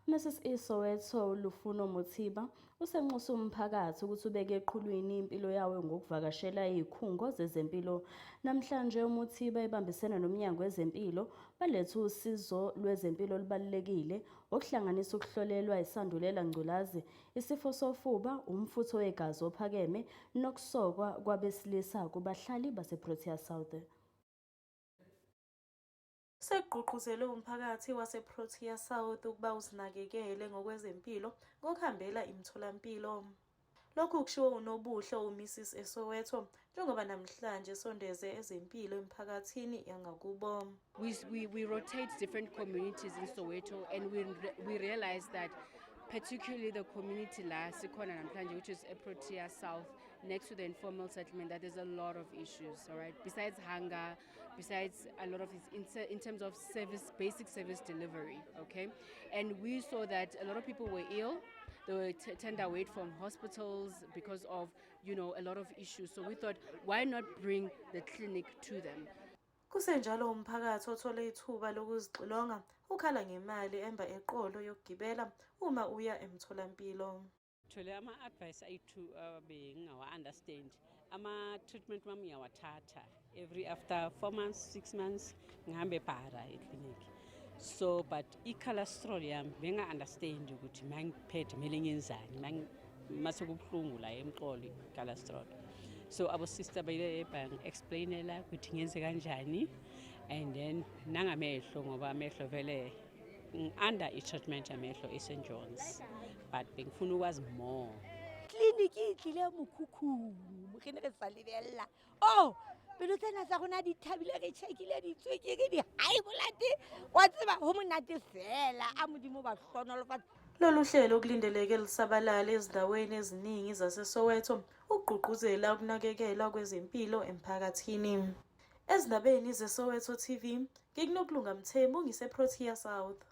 Mrs Soweto Lufuno Mothiba usenxuse umphakathi ukuthi ubeke eqhulwini impilo yawo ngokuvakashela izikhungo zezempilo. Namhlanje uMothiba ebambisene nomnyango wezempilo balethe usizo lwezempilo olubalulekile okuhlanganisa ukuhlolelwa isandulela ngculazi, isifo sofuba, umfutho wegazi ophakeme nokusokwa kwabesilisa kubahlali baseProtea South. Sekugqugquzelwe umphakathi waseProtea South ukuba uzinakekele ngokwezempilo ngokuhambela imitholampilo. Lokhu kushiwo uNobuhle uMrs eSoweto njengoba namhlanje esondeze ezempilo emphakathini yangakubo. We rotate different communities in Soweto and we realize that particularly the community la sikhona namhlanje, which is eProtea South next to the informal settlement, that there's a lot of issues, all right, besides hunger, besides a lot of things in terms of service, basic service delivery, okay? And we saw that a lot of people were ill. They were turned away from hospitals because of a lot of issues. So we thought, why not bring the clinic to them? Kusenjalo umphakathi othole ithuba lokuzixilonga ukhala ngemali emba eqolo yokugibela uma uya emtholampilo. Thole ama-advice ayi-two bengingawa-understand. Ama-treatment wami ngiyawathatha every after 4 months, 6 months, ngihambe ebhara eklinikhi. So but i-cholesterol yami benga-understand ukuthi ma ngiphethe kumele ngenzani mase kubuhlungu la emqolo, i-cholesterol. So abo-sister bayile bangi-explainela ukuthi ngenze kanjani, and then nangamehlo, ngoba amehlo vele under i-treatment yamehlo e-St John's, but bengifuna ukwazi more. Tleliniki e tlile mokhukhung, re ne re sa lebella. O pelo tsena tsa rona di thabile, re checkile ditswekere, di-high blood, wa tseba, ho monate fela. A Modimo ba hlohonolofatse. Lolu hlelo kulindeleke lisabalale ezindaweni eziningi zaseSoweto ukugqugquzela ukunakekelwa kwezempilo emphakathini. Ezindabeni zeSoweto TV, ngikuNokulunga Mthembu, ngiseProtea South.